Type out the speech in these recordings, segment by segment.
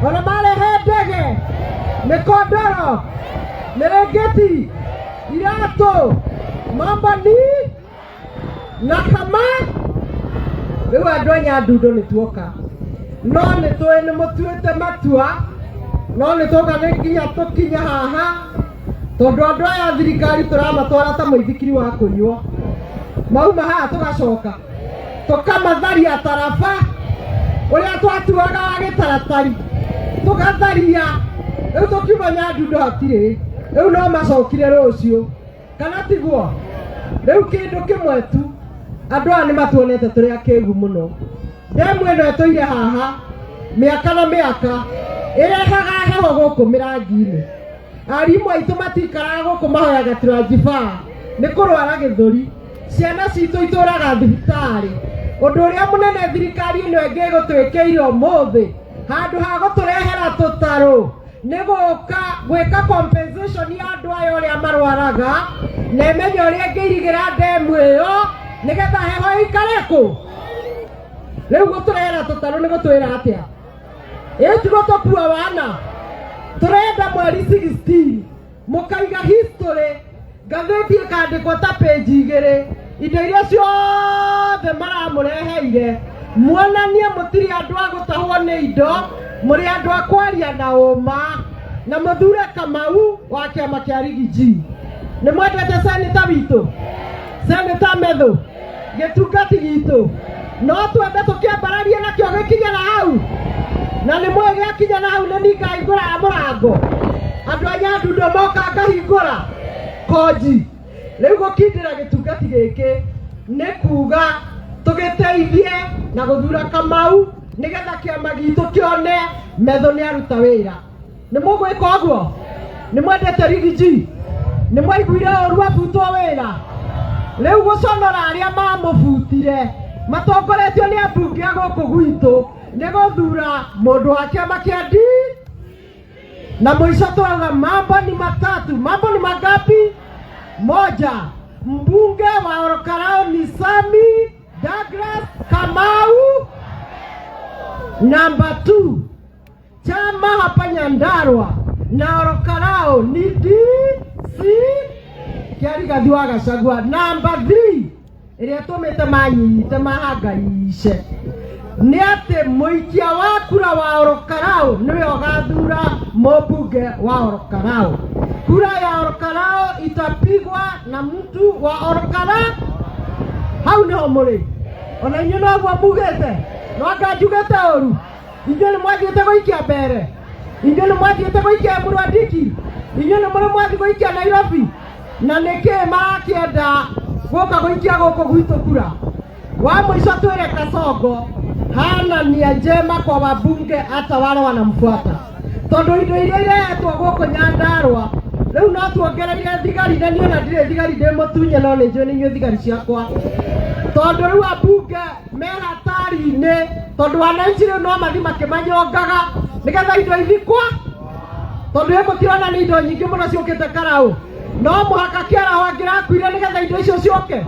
Ona marehe ndege, mĩkondoro, mĩrĩngĩti, iratũ, mambo ni na kama rĩu andũ a Nyandundo nĩ tuoka no nĩ tũĩ nĩ mũtuĩte matua no nĩ tũka nĩ nginya tũkinye haha tondũ andũ aya a thirikari tũramatwara ta mũithikiri wa kũiywo mauma haha tũgacoka tũkamatharia taraba ũrĩa twatuaga wa gĩtaratari tũgatharia rĩu tũkiuma Nyandundo hatirĩ rĩu no macokire rũciũ kana tiguo rĩu kĩndũ kĩmwe tu andũ aya nĩ matuonete tũrĩ akĩgu mũno ndemu ĩno ĩtũire haha mĩaka na mĩaka ĩrehaga heho gũkũ mĩrangi-inĩ arimũ aitũ matikaraga gũkũ mahoyaga transfer nĩ kũrwara gĩthũri ciana citũ itũraga thibitarĩ ũndũ ũrĩa mũnene thirikari ĩno ĩngĩ ĩgũtwĩkĩire ũmũthĩ handũ ha gũtũrehera tũtarũ nĩ gũka gwĩka compensation ya andũ aya ũrĩa marwaraga na ĩmenye ũrĩa ĩngĩirigĩra ndemu ĩyo nĩgetha heho ĩikare kũ rĩu gũtũrehera tũtarũ nĩ gũtwĩra atĩa ĩ ti gũtũkua wana tũrenda mweri 16 mũkaiga history ngathĩti ĩkandĩkwo ta page igĩrĩ indo iria ciothe maramũreheire muonanie mũtirĩ andũ a gũtahwo nĩ indo mũrĩ andũ a kwaria na ũma na mũthure Kamau wa kĩama kĩa Rigiji nĩ mwendete seneta witũ seneta Methu gĩtungati gitũ no twende tũkĩambararie nakĩo gĩkinye na hau na nĩ mũĩ gĩakinya na hau nĩ niĩ ngahingũra mũrango andũ a Nyandundo moka ngahingũra konji rĩu gũkindĩra gĩtungati gĩkĩ nĩ kuga tũgĩteithie na gũthura Kamau nĩgetha kĩama gitũ kĩone Methu nĩ aruta wĩra nĩ mũgwĩka ũguo nĩ mwendete Rigiji nĩ mwaiguire ũru abutwo wĩra rĩu gũconora arĩa mamũbutire matongoretio nĩ ambunge a gũkũ gwitũ nĩ gũthura mũndũ wa kĩama kĩa D na mũico twauga mambo ni matatu mambo ni mangapi moja mbunge wa Ol Kalou ni Sami Douglas Kamau namba 2 chama hapa Nyandarua na Ol Kalou ni DC kĩa Rigathi wa Gachagua namba 3 ĩrĩa tũmĩte manyite mahangaice nĩ atĩ mũikia wa kura wa Ol Kalou nĩwe ũgathura mũmbunge wa Ol Kalou kura ya Ol Kalou itapigwa na mtu wa Ol Kalou hau nĩho mũrĩ ona inyuĩ noguo mugĩte no anga njugĩte ũru inyuĩ nĩ mwathiĩte gũikia mbere inyuĩ nĩ mwathiĩte gũikia Mũrwandiki inyuĩ nĩ mũrĩ mwathiĩ gũikia Nairobi na nĩkĩ marakĩenda gũka gũikia gũkũ gwitũ kura wa mũico twĩre Kasongo hana nia njema kwa wabunge hata wale wanamfuata tondũ indo iria irehetwo gũkũ Nyandarua rĩu no tuongereire thigari na niĩ ona ndirĩ thigari ndĩ mũtunye no nĩ njũĩ nĩ inyuĩ thigari ciakwa tondũ rĩu ambunge me hatari-inĩ tondũ wananchi rĩu no mathiĩ makĩmanyongaga nĩgetha indo ithikwa tondũ ĩ mũtirona nĩ indo nyingĩ mũno ciũkĩte Karau no mũhaka kĩaraho angĩrakuire nĩgetha indo icio ciũke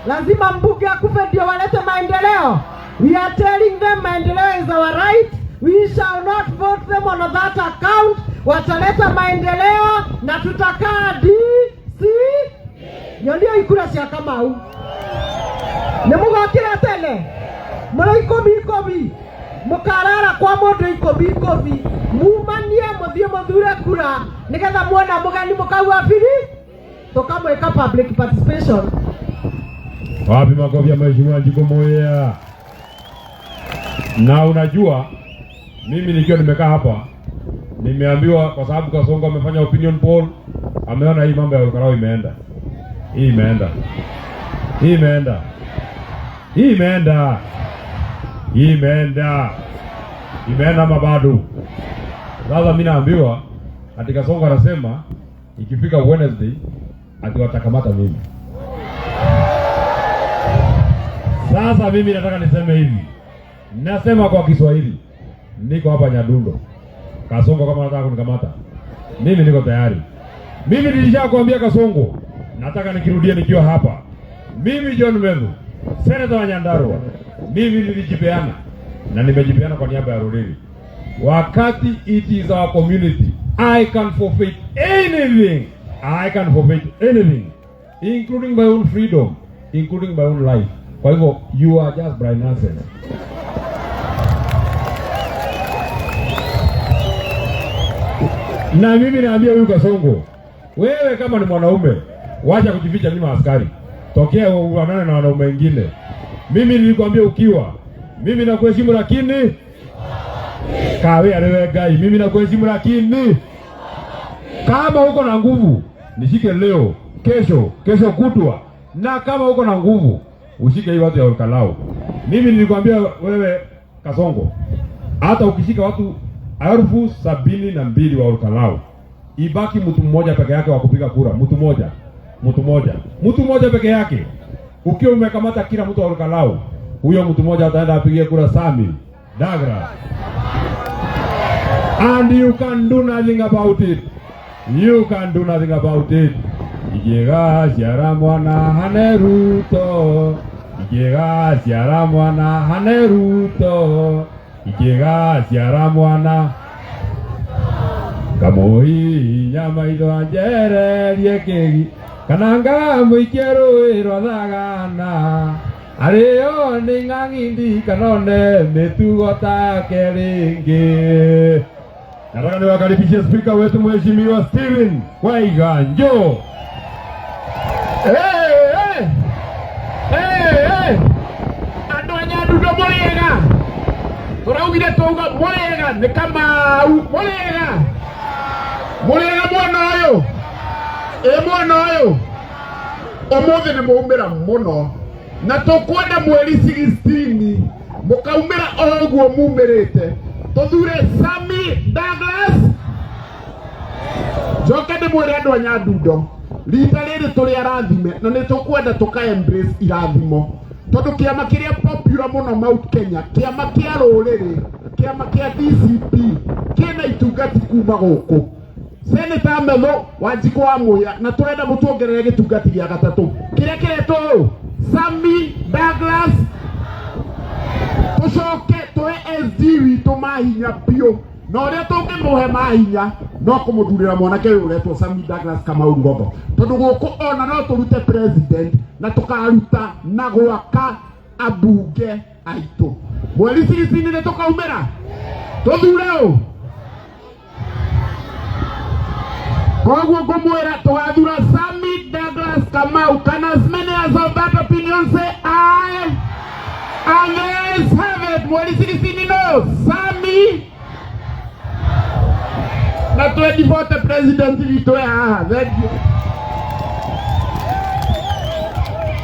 lazima mbunge akufe ndio walete maendeleo we are telling them maendeleo is our right we shall not vote them on that account wataleta maendeleo na tutakaa DC nyonia ikura cia Kamau nĩ mũgokĩra tene mũrĩ ikũmi ikũmi mũkarara kwa mũndũ ikũmi ikũmi mumanie mũthiĩ mũthure kura nĩgetha muona mũgeni mũkaua biri tũkamwĩka public participation. Wapi makofi ya Mheshimiwa Wanjiku Muhia? Na unajua mimi nikiwa nimekaa hapa nimeambiwa kwa sababu Kasongo amefanya opinion poll, ameona hii mambo ya Ol Kalou imeenda, hii imeenda, hii imeenda, hii imeenda, hii imeenda, imeenda ama bado? Sasa mimi naambiwa ati Kasongo anasema ikifika Wednesday ati watakamata mimi. Sasa mimi nataka niseme hivi, nasema kwa Kiswahili, niko hapa Nyadundo. Kasongo kama anataka kunikamata, mimi niko tayari. Mimi nilishakwambia Kasongo, nataka nikirudie nikiwa hapa. Mimi John Methu, seneta wa Nyandarua, mimi nilijipeana na nimejipeana kwa niaba ya Ruriri. Wakati it is our community, I can forfeit anything. I can forfeit anything, including my own freedom, including my own life. Kwa hivyo you are just blind nonsense. Na mimi naambia huyu Kasongo, wewe kama ni mwanaume, wacha kujificha nyuma askari, tokea uonane na wanaume wengine. Mimi nilikwambia ukiwa, mimi nakuheshimu lakini kawe ariwe Ngai, mimi nakuheshimu lakini kama uko na nguvu nishike leo, kesho, kesho kutwa, na kama uko na nguvu ushike hii watu ya Olkalou. Mimi nilikwambia wewe Kasongo, hata ukishika watu 72,000 wa Olkalou, ibaki mtu mmoja peke yake wa kupiga kura, mtu mmoja, mtu mmoja, mtu mmoja peke yake. Ukiwa umekamata kila mtu wa Olkalou, huyo mtu mmoja ataenda apigie kura Sami Douglas, and you can do nothing about it. You can do nothing about it. Ingĩgaciara mwana hane Ruto, ingĩgaciara mwana hane Ruto, ingĩgaciara mwana ngamũhihinya maitho anjererie kĩgi kana ngamũikia rũĩ rwa thagana arĩo nĩ ng'ang'indi kana one mĩtugo take rĩngĩ. Nataka niwakaribishe spika wetu Mheshimiwa Stephen Waiganjo. Hey, hey. Hey, hey. Andũ a Nyandundo mũrĩega, tũraugire twauga mũrĩega nĩ Kamau, mũrĩega, mũrĩega mwena ũyũ, ĩ mwena ũyũ ũmũthĩ nĩ mwaumĩra mũno na tũkwenda mweri 16 mũkaumĩra o ũguo mumĩrĩte tũthure Sami Douglas. Njoke ndĩmwĩre andũ a Nyandundo, rita rĩrĩ tũrĩ arathime na nĩ tũkwenda tũka embrace irathimo tondũ kĩama kĩrĩa popular mũno Mount Kenya, kĩama kĩa rũrĩrĩ, kĩama kĩa DCP kĩna itungati kuma gũkũ Senator Methu Wanjikũ wa Mũhĩa, na tũrenda mũtuongerere gĩtungati gĩa gatatũ kĩrĩa kĩretwo ũũ Sami Douglas. Tũcoke tũhe SG witũ mahinya biũ, na ũrĩa tũngĩmũhe mahinya no kũmũthurĩra mwanake ũyũ ũretwo Sami Douglas Kamau Ngotho, tondũ gũkũ ona no tũrute president na tũkaruta na gwaka ambunge aitũ. Mweri 16 nĩ tũkaumĩra tũthure ũ. Koguo ngũmwĩra tũgathura Sami Douglas Kamau. Can as many as of that opinion say aye? And let's have it. Mweri 16 no Sami na 24 president witũ e haha. Thank you.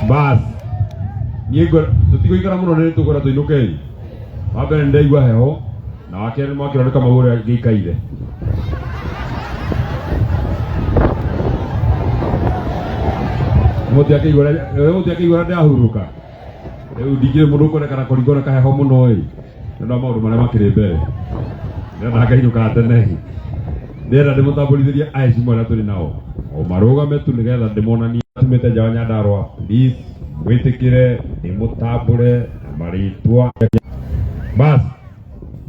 Bas, niĩ tũtigũikara mũno nĩ tũkwenda tũinũke. Wa mbere nĩ ndaigua heho na wa kerĩ nĩ mwakĩrwo nĩ Kamau ũrĩa ngĩikaire. Mũtiakĩigua ũrĩa ndĩrahurũka. Rĩu ndingĩrĩ mũndũ ũkuonekana kũringwo nĩ kaheho mũno ĩ, nĩ ũndũ wa maũndũ marĩa makĩrĩ mbere. Ndĩrenda ngainũka tene. Ndĩrenda ndĩmũtambũrithĩrie aheshimu arĩa tũrĩ nao, o marũgame tu nĩgetha ndĩmonanie tumĩte nja wa Nyandarua. Please mwĩtĩkĩre ndĩmũtambũre na marĩtwa. Bas,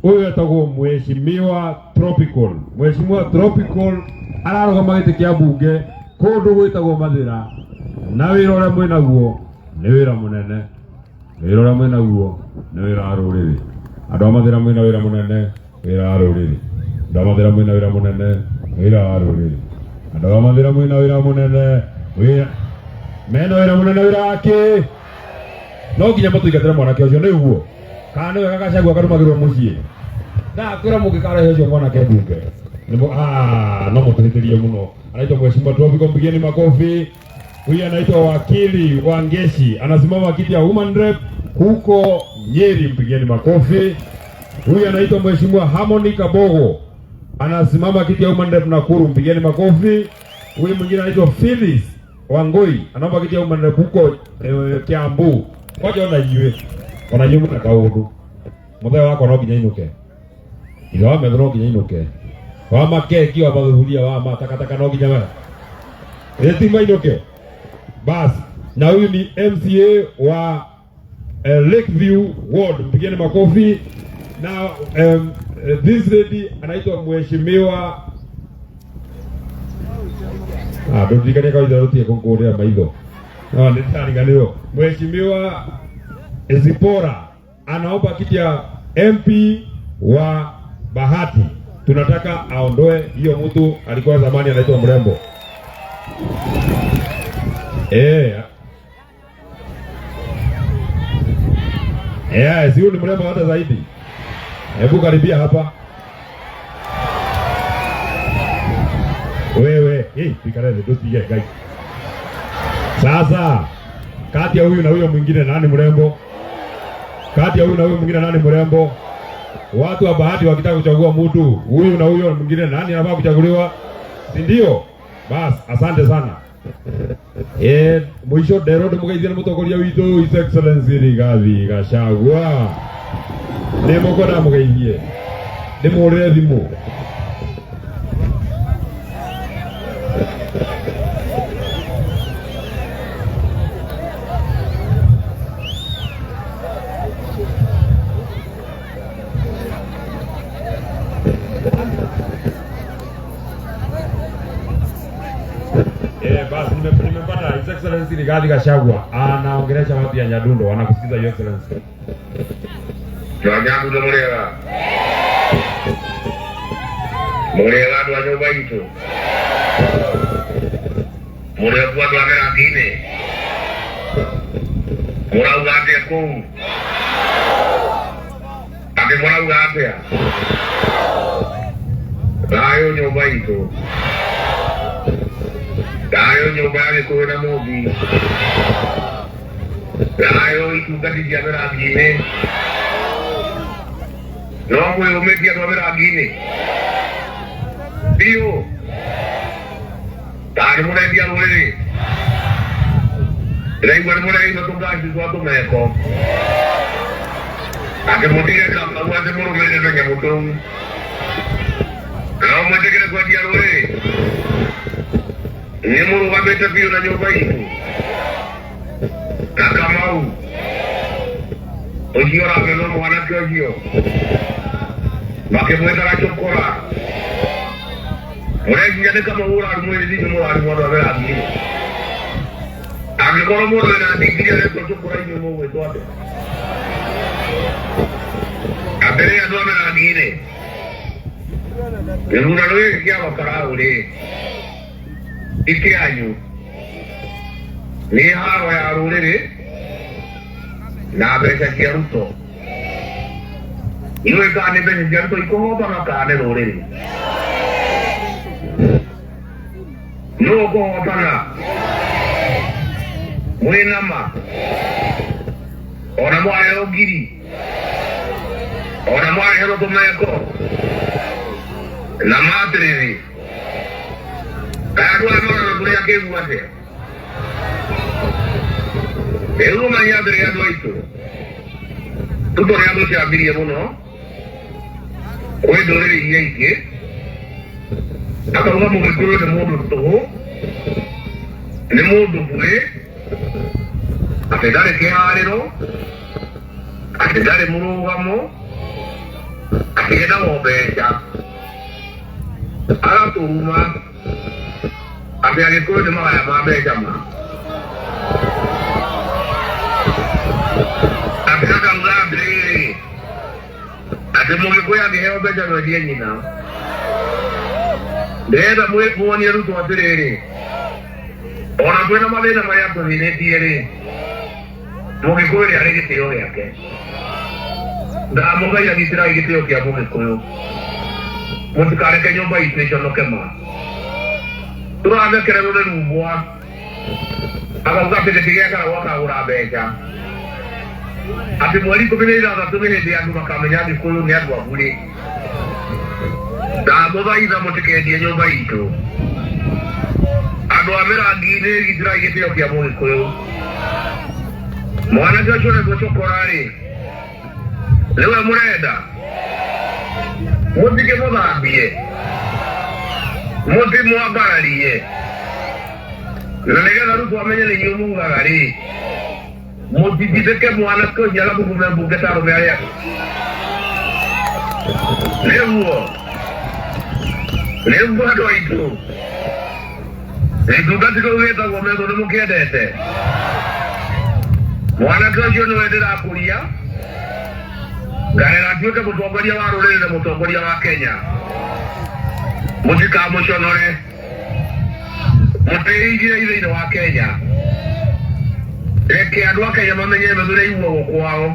ũyũ etagwo Mheshimiwa Tropical. Mheshimiwa Tropical ararũgama gĩtĩ kĩa mbunge kũndũ gwĩtagwo Mathĩra, na wĩra ũrĩa mwĩnaguo nĩ wĩra mũnene. Wĩra ũrĩa mwĩnaguo nĩ wĩra wa rũrĩrĩ. Andũ a Mathĩra mwĩna wĩra mũnene, wĩra wa rũrĩrĩ. Andũ a Mathĩra mwĩna wĩra mũnene, wĩra wa rũrĩrĩ. Andũ a Mathĩra mwĩna wĩra mũnene, wĩra mena wĩra mũnene, wĩra wa kĩ? No nginya mũtũingatĩre mwanake ũcio, nĩ ũguo? Kana nĩ wega Gachagua akarumagĩrwo mũciĩ? Ndakwĩra mũngĩkarehe ũcio mwanake mbunge no mũtũhĩtĩrie mũno. Anaitwa Mheshimiwa Tropical, mpigieni makofi. Huyu anaitwa Wakili Wangeshi, anasimama kiti ya Woman Rep huko Nyeri, mpigieni makofi. Huyu anaitwa Mheshimiwa Harmony Kabogo, anasimama kiti ya Woman Rep Nakuru, mpigieni makofi. Huyu mwingine anaitwa Phyllis Wangoi, anaomba kiti ya Woman Rep huko Kiambu. Kwaja ona inyuĩ, ona inyuĩ mwĩna kaũndũ. Mũthee wakwa no nginya inũke, ithe wa metho no nginya inũke, wa makeki wa mathuburia wa matakataka no nginya we ĩtima inũke. Bas, na huyu ni MCA wa Lakeview Ward, mpigieni makofi. Na This lady anaitwa mheshimiwa. Ah, nduririkanie kawaida rutie kũngũrĩra maitho. No, nĩndĩrariganĩrwo. Mheshimiwa Zipora anaomba kiti ya MP wa Bahati. Tunataka aondoe hiyo mtu alikuwa zamani anaitwa Mrembo. Eh. Eh, si huyu ni mrembo hata zaidi. Hebu karibia hapa. Wewe, hey, pikarele tusige guys. Sasa kati ya huyu na huyo mwingine nani mrembo? Kati ya huyu na huyo mwingine nani mrembo? Watu wa Bahati wakitaka kuchagua mtu huyu na huyo mwingine nani anafaa kuchaguliwa? Si ndio? Bas, asante sana. Eh, mwisho ndero ndĩmũgeithie nĩ mũtongoria witũ His Excellency Rigathi Gachagua. Nĩ mũkwenda mũgeithie. Ndĩmũhũrĩre thimũ. Eh, basi nimepata His Excellency Rigathi Gachagua anaongelesha watu ya Nyadundo, wanakusikiza Your Excellency. Nyadundo mũrĩega mũrĩega andũ a nyũmba itũ mũrĩ okuo andũ a mĩrangi-inĩ mũrauga atĩa kũu atĩ mũrauga atĩa thayũ nyũmba itũ thayũ nyũmba ya gĩkũyũ na mũmbi thayũ itungati cia mĩrangi-inĩ no mwĩyũmĩtie andũ a mĩrangi-inĩ biũ tarĩ mũrendia rũrĩrĩ ndĩraigua nĩ mũreheirwo tũngaci twa tũmeko atĩ mũtige kamau atĩ mũrũmĩrĩre tũnyamũ tũu no mwĩtĩkĩre kwendia rũrĩrĩ nĩ mũrũgamĩte biũ na nyũmba itũ na kamau ũcio ũramenwo mwanake ũcio makĩmwĩtaga cũkũra mũreciria nĩ kamau ũrarumwo ĩrĩ mũrarumwo andũ a mĩrangi-inĩ angĩkorwo mũndũ wĩna ndigiri aretwo cũkũra inyuĩ mũgwĩtwo atĩa atĩrĩ andũ a mĩrangi-inĩ gĩthurano gĩkĩ kĩa makaraũ rĩ ikĩanyu nĩ haro ya rũrĩrĩ na mbeca cia Ruto iũĩ kana nĩ mbeca cia Ruto ikũhotana kana nĩ rũrĩrĩ nũ ũkũhotana mwĩna ma ona mwarehwo ngiri ona mwareherwo tũmeko na matĩrĩrĩ kaĩ andũ aya marona tũrĩ akĩgu atĩa rĩu ũmenye atĩrĩ andũ aitũ Ruto nĩ atũcambirie mũno kwĩ ndũrĩrĩ iria ingĩ akauga mũgĩkũyũ nĩ mũndũ tũhũ nĩ mũndũ buĩ atĩ ndarĩ kĩharĩro atĩ ndarĩ mũrũgamo atĩ endagwo mbeca agatũruma atĩ agĩkũyũ nĩ magaya ma mbeca ma atĩ akauga atĩrĩrĩ atĩ mũgĩkũyũ angĩheo mbeca no endie nyina ndĩrenda muonie Ruto atĩrĩrĩ ona kwĩna mathĩna marĩa tũthĩnĩtie rĩ mũgĩkũyũ nĩ arĩ gĩtĩo gĩake ndamũthaitha gitĩrai gĩtĩo kĩa mũgĩkũyũ mũtikareke nyũmba itũ ĩconoke ma tũrathekererwo nĩ rumbwa akauga atĩ gĩtĩ gĩa karagũ akagũra mbeca atĩ mweri 16 nĩ hĩndĩ andũ makamenya Gĩkũyũ nĩ andũ aburĩ ndamũthaitha mũtikendie nyũmba itũ andũ a mĩrangi-inĩ gitĩrai gĩtĩo kĩa mũgĩkũyũ mwanake ũcio ũretwo cokora rĩ nĩwe mũrenda mũtikĩmũthambie mũtimwambararie na nĩgetha Ruto amenye nĩ inyuĩ mugaga rĩ mũtitindĩke mwanake ũcio agathugume mbunge ta arũme arĩa angĩ. Nĩguo nĩguo andũ aitũ gĩtungati kĩu gĩtagwo metho nĩ mũkĩendete. Mwanake ũcio nĩwe ndĩrakũria ngarera atuĩke mũtongoria wa rũrĩrĩ na mũtongoria wa Kenya. Mũtikamũconore, mũtĩithie thĩinĩ wa Kenya. Reke andũ a Kenya mamenye metho nĩ aiguagwo kwao,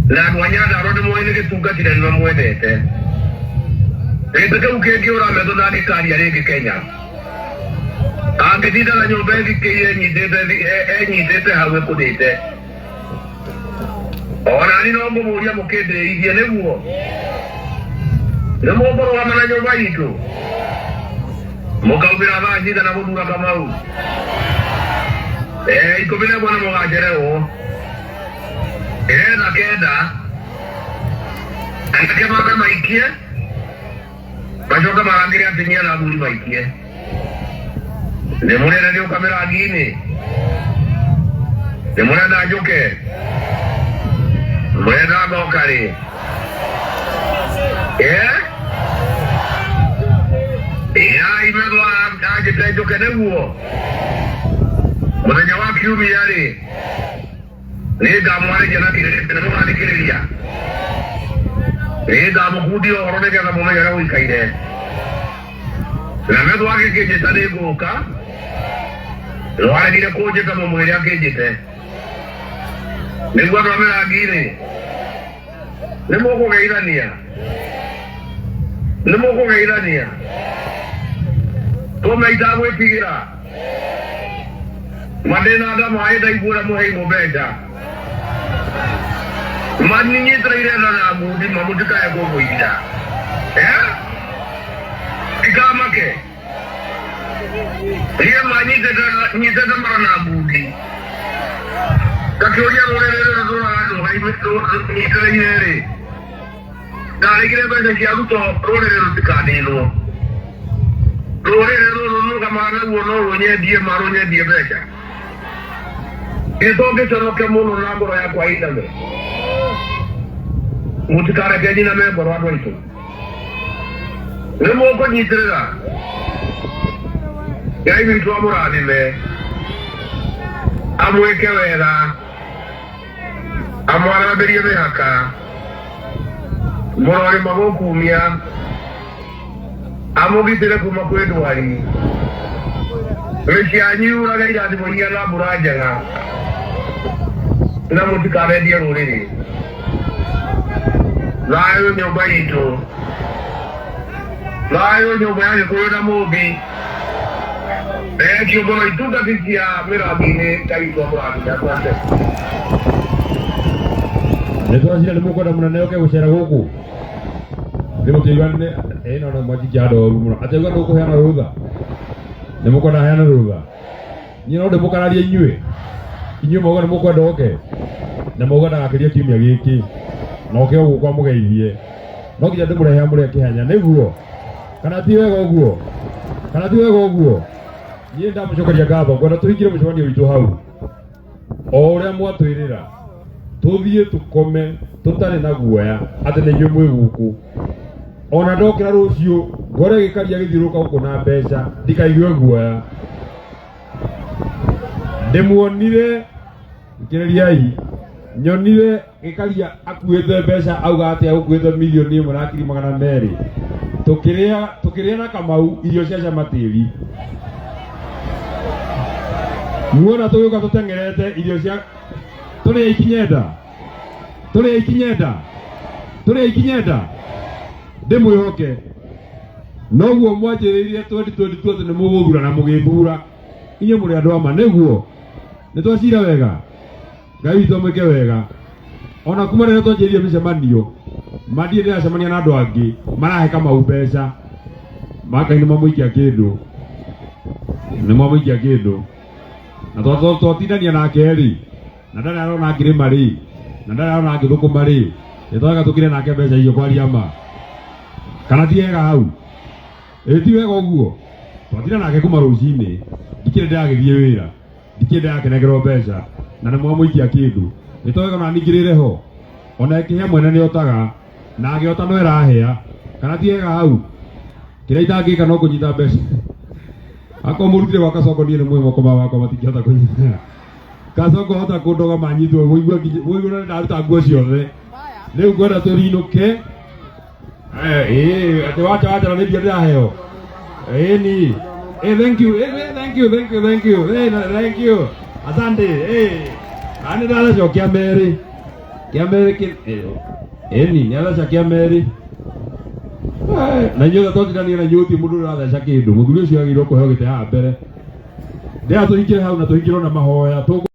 na andũ a Nyandarua nĩ moĩ nĩ gĩtungati na nĩ mamwendete. Gĩtĩ kĩu kĩngĩũra metho ndangĩkaria rĩngĩ Kenya. Angĩtinda na nyũmba ĩthikĩire enyitĩte hau ĩkũnĩte. Ona ni no ngũmũria mũkĩndĩithie nĩguo nĩ mũkũrũgama na nyũmba itũ mũkaumĩra thaa cigana gũthura Kamau 11 nĩ mũgacererwo ĩretha kenda anake mambe maikie macoke marangĩre atumia na athuri maikie. Nĩ mũrenda nĩ ũka mĩrangi-inĩ, nĩ mũrenda njũke, mũrenda ngoka rĩ? Ĩrai metho anjĩte njũke nĩguo mũthenya wa kiumia rĩ nĩ ngamwarĩria na kĩrĩrĩ nĩ mũgathikĩrĩria nĩ ngamũkundia ũhoro nĩgetha mũmenye ũrĩa gũikaire na metho agĩkĩnjĩta nĩ ngũka nĩwaregire kũnjĩta mũmwĩre akĩnjĩte nĩguo andũ a mĩrangi-rĩ nĩ mũkũgeithania nĩ mũkũgeithania tũme itagwĩtigĩra mandĩna nda maĩ ndaigua ũrĩa mũheirwo mbeca maninyitĩrĩire nda na ngundi mamũtikae kũngũithia ndikamake niĩ manyitĩte nyitĩte mara na ngundi ngakĩũria rũrĩrĩ rũrũ rũranyitĩrĩire rĩ ndarĩkire mbeca cia Ruto rũrĩrĩ rũtikaninwo rũrĩrĩ rũrũ rũgamaga naguo no rũnyendie ma rũnyendie mbeca gĩtongĩconoke mũno na ngoro yakwa iname mũtikareke nyiname ngoro andũ aitũ nĩ mũkũnyitĩrĩra Ngai witũ amũrathime amwĩke wega amwarambĩrie mĩhaka mũrorĩ magũkumia amũgitĩre kuma kwĩ ndwari mĩciĩ yanyu yurage irathimo iria na mbura njega na mũtikanendie rũrĩrĩ thayũ nyũmba itũ thayũ nyũmba ya Gĩkũyũ na Mũmbi thengio mũno itungati cia mĩrangi-inĩ Ngai witũ amũrathime asante. Nä twacira nä må kwenda må nene oke gå cera gå kå nä må kä igua nä no no mwanjikia ndoru må no atä auga ndå kå heana rå tha nä må kwenda heana rå tha niä no ndä må kararie inyuä inyuä mauga nä må kwenda oke na mauga ndagakä rie kiumia gä kä na oke o gå kwa må geithie no nginya ndä må rehe amå re kä hanya nä guo kana ti wega å guo kana ti wega å guo niä ndamå cokeria ngatho ngwenda tå hingire må cemanio witå hau o ũrĩa mwatwĩrĩra tũthiĩ tũkome tũtarĩ na guoya atĩ nĩ inyuĩ mwĩ gũkũ ona ndokĩra rũciũ ngore gĩkaria gĩthiũrũrũka gũkũ na mbeca ndikaigue guoya ndĩmuonire thikĩrĩriai nyonire gĩkaria akuĩte mbeca auga atĩ agũkuĩte 1,200,000 tũkĩrĩa tũkĩrĩa na Kamau irio cia cama tĩri muona tũgĩũka tũteng'erete irio cia tũrĩ ikinyenda tũrĩ ikinyenda tũrĩ ikinyenda ndĩmwĩhoke noguo mwanjĩrĩirie 2022 atĩ nĩ mũgũthura na mũgĩthura inyuĩ mũrĩ andũ ama nĩguo nĩ twacira wega Ngai witũ amwĩke wega ona kuma rĩrĩa twanjĩrĩirie mĩcemanio mandirĩ ndĩracemania na andũ angĩ marahe Kamau mbeca Ngai nĩ mamũikia kĩndũ nĩ mamũikia kĩndũ na twatindania nake rĩ na ndarĩ arona ngĩrĩma rĩ na ndarĩ arona ngĩthũkũma rĩ nĩ twega tũkire nake mbeca icio kwaria ma kana ti wega hau ĩ ti wega ũguo twatinda nake kuma rũcinĩ ndikĩrĩ ndĩragĩthiĩ wĩra ndikĩrĩ ndĩrakĩnengerwo mbeca na nĩ mwamũikia kĩndũ nĩ twega ona ningĩrĩre ho ona ĩkĩhe mwene nĩ otaga Na agĩota no ĩrahĩa. Kana ti ega hau? Kĩrĩa itangĩka no kũnyita mbeca. Akorwo mũrutire gwa Kasongo niĩ nĩ mwĩ moko ma wakwa matingĩhota kũnyita. Kasongo hota kũndoga manyitwo wũigua nginya wũigua nĩ ndaruta nguo ciothe. Rĩu ngwenda tũrinũke. Eh, eh, atĩ wacha wacha na nĩ mbia ndĩraheo. Ĩni. Eh, thank you. Eh, eh, thank you, thank you, thank you. Eh, thank you. Asante. Eh. Ani ndaracokia kĩa merĩ. Kĩa merĩ kĩ eh, ĩni nĩ atheca kĩa merĩ. Eh, na inyuothe twatindania na inyuĩ gũtirĩ mũndũ ũratheca kĩndũ. Mũthuri ũcio agĩrĩirwo kũheo gĩtĩ haha mbere. Ndĩra tũhingĩre hau na tũhingĩrwo na mahoya. Tũkũ